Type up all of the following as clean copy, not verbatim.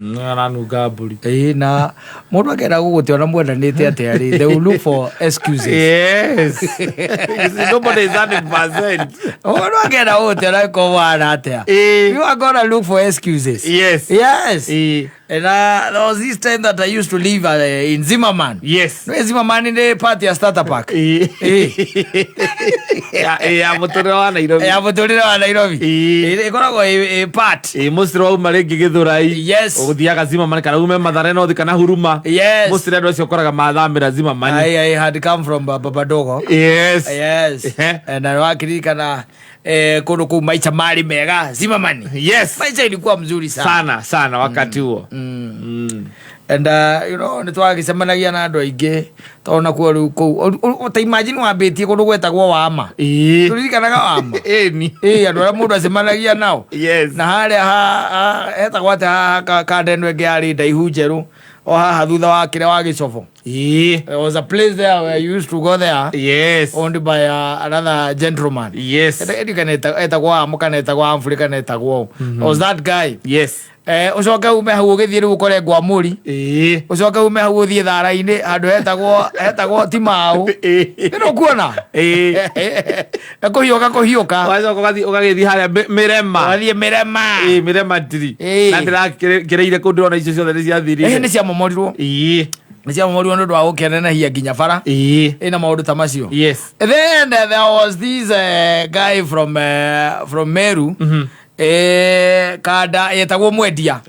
Aranunga mbũri. Ĩĩ, na mũndũ akenda gũgũte ona mwendanĩte atĩa rĩ, they will look for excuses. Yes. You see, nobody is 100%. Mũndũ akenda gũgũte ona ĩkorwo wana atĩa, you are gonna look for excuses. Yes. And there was this time that I used to live in Zimmerman. No, Zimmerman nĩ part ya starter park. Ĩĩ. Ya mũtũrĩre wa Nairobi. Ya mũtũrĩre wa Nairobi. Ĩĩ. Ĩkoragwo ĩ part. Ĩĩ, mũcĩrĩ wauma rĩngĩ Gĩthũrai. Ũgũthiaga Zimmerman kana ume Mathare North kana Huruma. Mũcĩrĩ andũ acio ũkoraga mathamĩra Zimmerman. I had come from Babadogo. Yes. And I wakiririkana kundu kuu maisha mali mega Zimmerman. Maisha ilikuwa mzuri sana. Sana sana wakati huo. And nĩ twagĩcemanagia na andũ aingĩ tondũ nakuo rĩu kũu ta imagine wambĩtie kũndũ gwetagwo Wama. Tũririkanaga Wama? Ĩni. Ĩĩ, andũ arĩa mũndũ acemanagia nao. Na harĩa hetagwo atĩa haha kanda ĩno ĩngĩ yarĩ ndaihu njerũ o haha thutha wa kĩrĩa wa gĩcobo. There was a place there where you used to go there, owned by another gentleman. Edi kana etagwo Amu kana etagwo Amfuri kana etagwo ũ. Was that guy. Ũcoke ume hau ũgĩthiĩ rĩu ũkore Ngwamũri. Ũcoke ume hau ũthiĩ thara-inĩ handũ hetagwo Timau. Nĩ ũkuona? Kũhiũka kũhiũka. Wacoka ũgathiĩ harĩa Mĩrema. Ũgathiĩ Mĩrema. Ĩĩ, Mĩrema ndiri. Na ndĩrakĩrĩire kũu ndĩrona icio ciothe nĩ ciathirire. Nĩ ciamomorirwo. Nĩ ciamomorirwo nĩ ũndũ wa gũkĩnenehia nginya bara. Ĩna maũndũ ta macio. Then there was this guy from Meru. Kanda yetagwo Mwendia.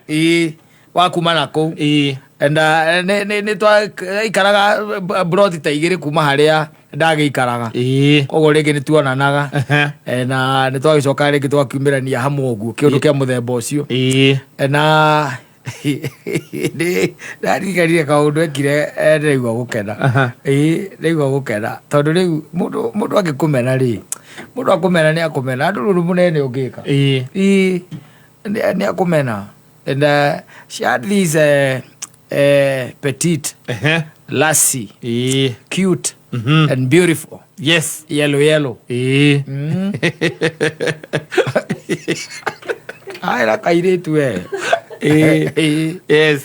Ĩĩ, wa kuma na kũu. And nĩ twaikaraga broti ta igĩrĩ kuma harĩa ndagĩikaraga. Koguo rĩngĩ nĩ tuonanaga. Na nĩ twagĩcoka rĩngĩ twakiumĩrania hamwe ũguo kĩũndũ kĩa mũthemba ũcio. Na nĩ ndariganire kaũndũ ekire, ndĩraigua gũkena. Ĩĩ, ndĩraigua gũkena tondũ rĩu mũndũ angĩkũmena rĩ, mũndũ akũmena nĩ akũmena andũ rũrũ mũnene ũngĩka. Ĩĩ, nĩ akũmena. And she had this petite lassie, cute and beautiful, yellow yellow. Aĩra kairĩtu we. Ĩĩ.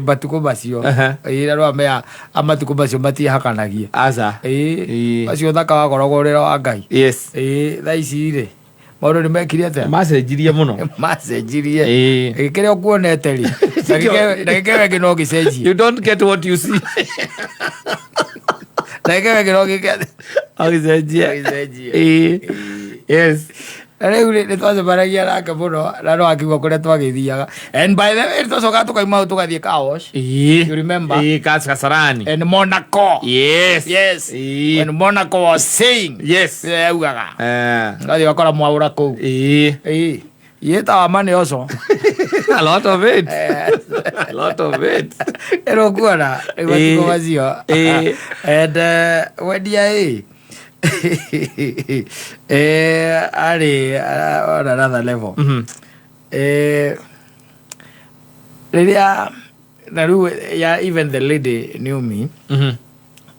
Matukũ macio. Ĩĩ, na amea a matukũ macio matihakanagia. Aca. Ĩĩ, macio ũthaka wakoragwo ũrĩ wa Ngai. Ĩĩ, thaa ici rĩ, maũndũ nĩ mekire atĩa? Macenjirie mũno. Macenjirie. Kĩrĩa ũkuonete rĩ, ndagĩka ĩyo ĩngĩ no gĩcenjie. You don't get what you see. Ndagĩka ĩyo ĩngĩ no gĩke Agĩcenjie. Gĩcenjie. Ĩĩ. Yes. Na rĩu rĩ, nĩ twacemanagia nake mũno na no akiuga kũrĩa twagĩthiaga, and by the way, twacokaga tũkauma hau tũgathiĩ car wash. You remember? Ĩĩ, Kasarani. And Monaco. Yes. When Monaco was saying, yaugaga ngathiĩ ũgakora mwaũra kũu. Ĩĩ, yĩtawa money also. A lot of it. A lot of it. Ĩno kuona rĩu matukũ macio. And wendia ĩ arĩ on another level. Rĩrĩa na rĩu ya even the lady knew me,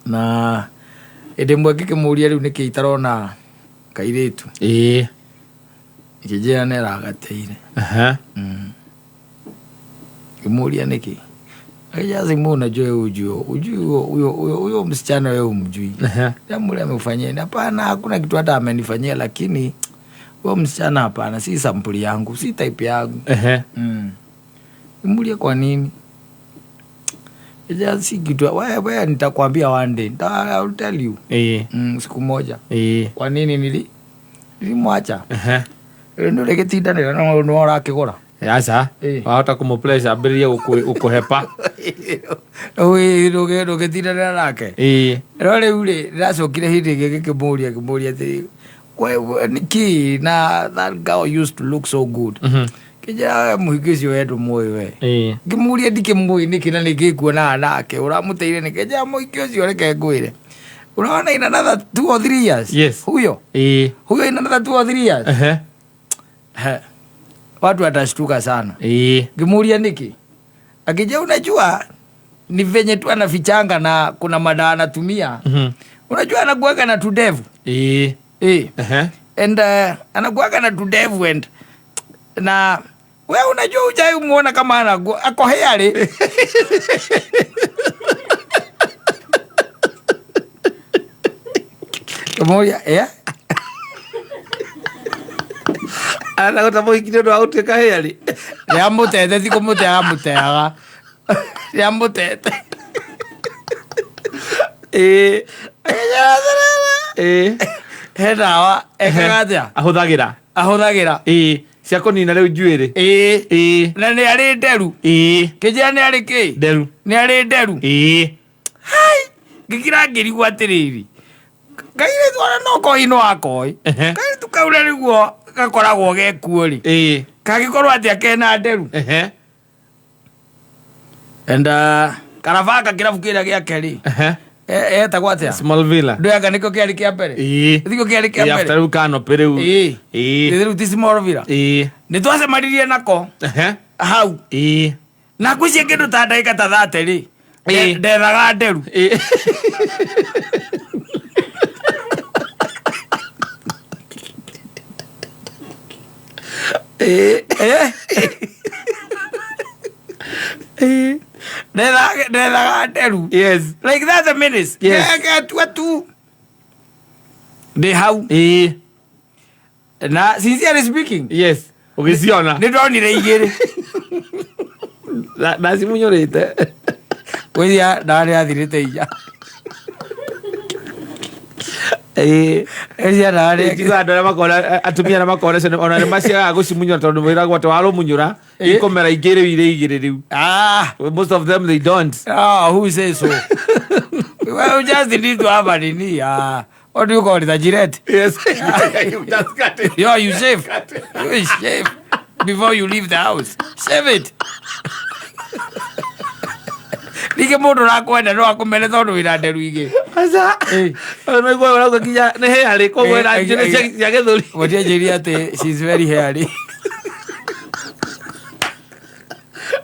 na hĩndĩ ĩmwe ngĩkĩmũria rĩu nĩkĩ itarona kairĩtu, ngĩnjĩra nĩ aragateire. Ngĩmũria nĩkĩ, akija simu, unajua wewe ujui ujui huyo huyo huyo huyo msichana, wewe umjui. Jambo amekufanyia nini? Hapana, hakuna kitu hata amenifanyia, lakini huyo msichana hapana, si sampuli yangu, si type yangu. Nimuulie kwa nini? Ija si kitu wewe nitakwambia one day. I will tell you. Siku moja. Kwa nini nilimwacha? Rĩu nĩ na nĩ ũrakĩgũra. Aca. Wahota kũmũpressure ambĩrĩrie gũkũhepa. Ndũgĩtindanĩra nake. No rĩu rĩ, ndĩracokire hĩndĩ ĩngĩ ngĩkĩmũria atĩrĩ, nĩkĩ na that girl used to look so good. Kĩnjĩra we mũhiki ũcio we ndũmũĩ we. Ngĩmũria ndikĩmũĩ nĩkĩ na nĩngĩkuonaga nake ũramũteire nĩkĩ? Njĩra mũhiki ũcio reke ngwĩre. Unaona in another 2 or 3 years. Huyo. Huyo in another 2 or 3 years. He. Watu watashtuka sana. Ngimuuria niki? Akija unajua ni venye tu anafichanga na kuna madawa anatumia. Unajua anakuaga na tudevu. And anakuaga na tudevu and na We unajua ujai muona kama ana nguo ako hairy. Kĩmũria, yeah. Arenda mũhiki nĩ ũndũ wa gũtuĩka hairy. Nĩamũtete, ti kũmũte aramũteaga, nĩamũtete. Ĩĩ. Ĩĩ. He ndawa ekaga atĩa? Ahũthagĩra. Ahũthagĩra. Ĩĩ, cia kũnina rĩu njuĩrĩ. Ĩĩ. Ĩĩ. Na nĩ arĩ nderu. Ĩĩ. Kĩnjĩra nĩ arĩ kĩ? Nderu. Nĩ arĩ nderu. Ĩĩ. Ngĩkira ngĩrigwo atĩrĩrĩ, kairĩtu ona no koi no akoi. Kairĩtu kau na nĩguo gakoragwo gekuo rĩ, kangĩkorwo atĩa kena nderu? And karabanga kĩrabu kĩrĩa gĩake rĩ, etagwo atĩa? Small Villa. Ndũyanga nĩkĩo kĩarĩ kĩa mbere. Ĩĩ. Nĩkĩo kĩarĩ kĩa Ĩĩ, after mbere. rĩu canopy rĩu. Ĩĩ. Ĩĩ. Rĩu ti Small Villa. Ĩĩ. Nĩ twacemanirie nako hau. Ĩĩ. Na ngwĩciria kĩndũ ta ndagĩka ta 30 rĩ, Ĩĩ. ndethaga nderu. Ĩĩ. Ĩĩ. Eh? Ĩĩ. Ndethaga nderu. Yes. Like 30 minutes. Yes. Ngatua tu. Ndĩ hau. Ĩĩ. Na sincerely speaking, Yes. Ũgĩciona. nĩ ndonire igĩrĩ. Ndacimunyũrĩte. Ngwĩciria ndawa nĩ yathirĩte inya. Ĩĩ. Ngwĩciria ndawa nĩ Njiguaga andũ arĩa makona atumia arĩa makona ona nĩ maciagaga gũcimunyũra tondũ mwĩragwo atĩ warũmunyũra Ĩĩ. ikomera ingĩ rĩu irĩ igĩrĩ rĩu. Ah. Most of them they don't. Ah, who says so? Well, you just need to have a nini. Ah, what do you call it? A Gillette. Yes. You just got it. Yeah, you shave. You shave before you leave the house. Shave it. Ningĩ mũndũ ũrakwenda no akũmene tondũ wĩna nderu igĩrĩ. Aca. Ĩĩ. Nĩguo ũrauga nginya nĩ hairy koguo Ĩĩ, ĩna njuĩrĩ cia gĩthũri. Mũtianjĩrire atĩ she's very hairy.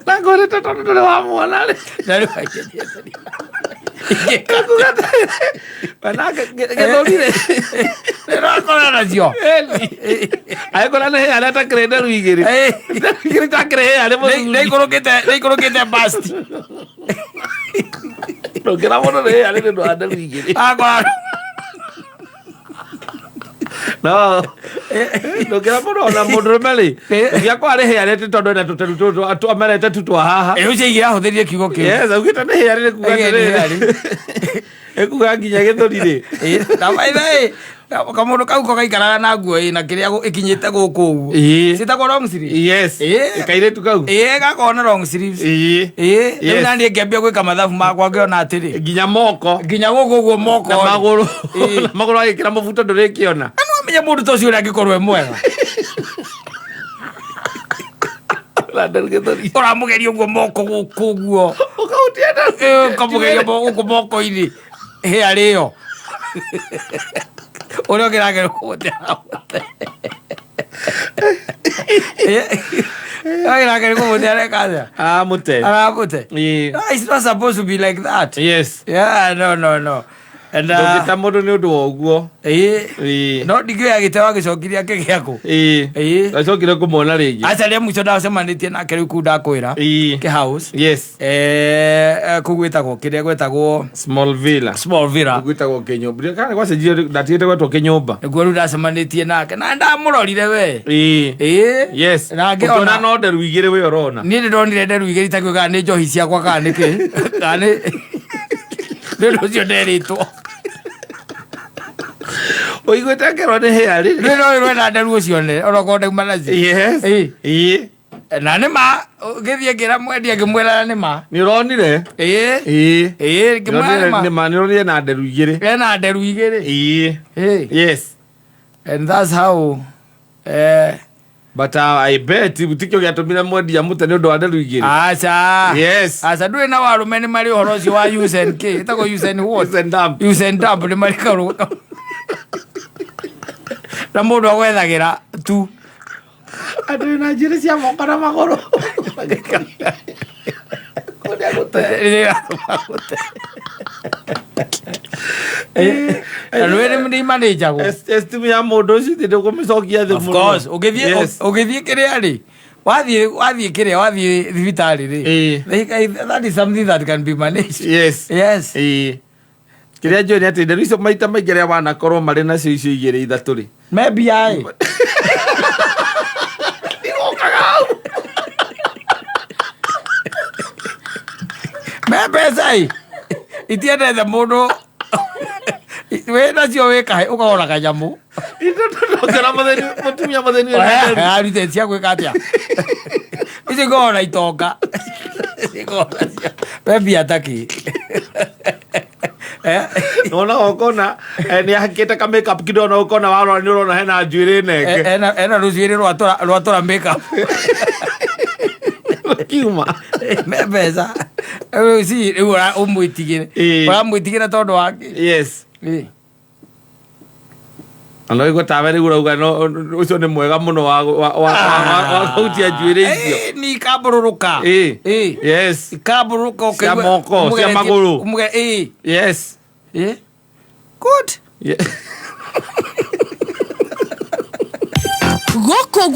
Na ngorĩte tondũ ndũrĩ wamuona rĩ. Na rĩu akĩnjĩra atĩrĩ, Manake gĩthũri rĩ. Nĩũrakora nacio. Agĩkora nĩ hairy atakĩrĩ nderu igĩrĩ. Ĩĩ. Nderu igĩrĩ takĩrĩ hairy mũthuri. Nĩikũrũkĩte basti. Ndũngĩra mũndũ nĩ hairy nĩ ũndũ wa nderu igĩrĩ. Akora No. Ndũngĩra mũndũ ona mũndũrũme rĩ. Ũngĩakwa arĩ hairy atĩ tondũ ena tũteru tũtũ amerete tu twa haha. Ĩ ũcio ingĩ ahũthĩrire kiugo kĩu. Yes, augĩte nĩ hairy nĩ kuga Augĩte nĩ hairy. atĩrĩrĩ. Ĩkuga nginya gĩthũri rĩ. Ĩ, na by the way, kamũndũ kau ko gaikaraga na nguo ĩna kĩrĩa ĩkinyĩte gũkũ ũguo. Ĩĩ. Ciĩtagwo long sleeve. Yes. Ĩĩ. Kairĩtu kau. Ĩĩ, gakoragwo na long sleeves. Ĩĩ. Ĩĩ, rĩu Yes. naniĩ ngĩambia gwĩka mathabu makwa ngĩona atĩrĩ, Nginya moko. nginya gũkũ ũguo moko Na rĩ. magũrũ. Ĩĩ. Na magũrũ agĩkĩra mũbuto ndũrĩkĩona. Na no amenye mũndũ ta ũcio ũrĩa angĩkorwo e mwega. Na nderu gĩthũri. Ũramũgeria ũguo moko gũkũ ũguo. Ũkahutia nderu. Ĩĩ, ũkamũgeria gũkũ moko-inĩ. Hĩa rĩo. Ũrĩa ũngĩrageria kũmũte. Ũrĩa ũngĩrageria kũmũte areka atĩa? Aramũte. Aramũte. Ĩĩ. Ah, it's not supposed to be like that. Yes. Yeah, no, no, no. And, Ndũngĩta mũndũ nĩ ũndũ wa ũguo. ĩĩ. Ĩĩ. No ndingĩoya gĩteo agĩcokirie akĩgĩa kũ. Ĩĩ. Ĩĩ. Ndacokire kũmuona rĩngĩ. Aca rĩa mũico ndacemanĩtie nake rĩu kũu ndakwĩra. Ĩĩ. Kĩ house. Yes. Kũu gwĩtagwo kĩrĩa gwĩtagwo Small Villa. Small Villa. Gwĩtagwo kĩnyũmba. Kana gwacenjirio ndatigĩte gwetwo kĩnyũmba. Nĩguo rĩu ndacemanĩtie nake na ndamũrorire we. Ĩĩ. Ĩĩ. Yes. Na Ũkĩona ngĩona no nderu igĩrĩ we ũrona. niĩ nĩ ndonire nderu igĩrĩ itakiuga kana nĩ njohi ciakwa kana nĩ kĩ. Kana nĩ nĩ ũndũ ũcio nderĩtwo. Ũiguĩte ngerwo nĩ hairy. Nĩ no wĩrwo nderu ũcio ne onokorwo ndauma nacio. Yes. Ĩĩ. Ĩĩ. Na nĩ ma ngĩthiĩ ngĩra mwendia ngĩmwĩra na nĩ ma. Nĩ ũronire? Ĩĩ. Ĩĩ. Ĩĩ ngĩmwĩra nĩ ma. Nĩ ma nĩ ũronire na nderu igĩrĩ. Ena nderu igĩrĩ. Ĩĩ. Ĩĩ. Yes. And that's how But I bet tikio gĩatũmire mwendia mũte nĩ ũndũ wa nderu igĩrĩ. Aca. Yes. Aca ndũrĩ na warũme nĩ marĩ ũhoro ũcio wa use and K. Ĩtagwo use and what? Use and dump. Use and dump nĩ marĩ kaũndũ. Na mũndũ agwethagĩra tu. Andũ na njuĩrĩ cia moko na magũrũ. Kũrĩa gũte. Rĩrĩa ĩratũma gũte. Na rwĩrĩ nĩ imanĩnjagwo. Esteem ya mũndũ ũcio ti ndũkũmĩcokia thĩ Of course, ũgĩthiĩ Yes. ũgĩthiĩ kĩrĩa rĩ, Wathiĩ kĩrĩa, wathiĩ thibitarĩ rĩ, that is something that can be managed. Yes. Ĩĩ, kĩrĩa njũĩ nĩ atĩ nderu icio maita maingĩ arĩa wanakorwo marĩ nacio icio igĩrĩ ithatũ rĩ, Maybe I irokaga hau. Me mbeca ĩ, itiendete mũndũ wĩ nacio, wĩ kahe ũkagũra kanyamũ. Ndokera mũtheni mũtumia mũtheni wĩna nderu. Arute cia gwĩka atĩa? Icio ikoragwo na itonga. Ikoragwo nacio. We mbia taki. Eh? Nona ũkona nĩ ahakĩte ka makeup kidogo, na ũkona warora nĩ ũrona hena njuĩrĩ nenge. Ena rũcuĩrĩ rwatũra makeup. Kiuma. Me mbeca rĩu ci rĩu ũmwĩtigĩre. Ũramwĩtigĩra tondũ wake. Na no tawe rĩu ũrauga no ũcio nĩ mwega mũno wa kũhutia njuĩrĩ icio. Ni ikambũrũrũka. Ikambũrũrũka. Cia moko, cia magũrũ. Good. Yeah. Gũkũ.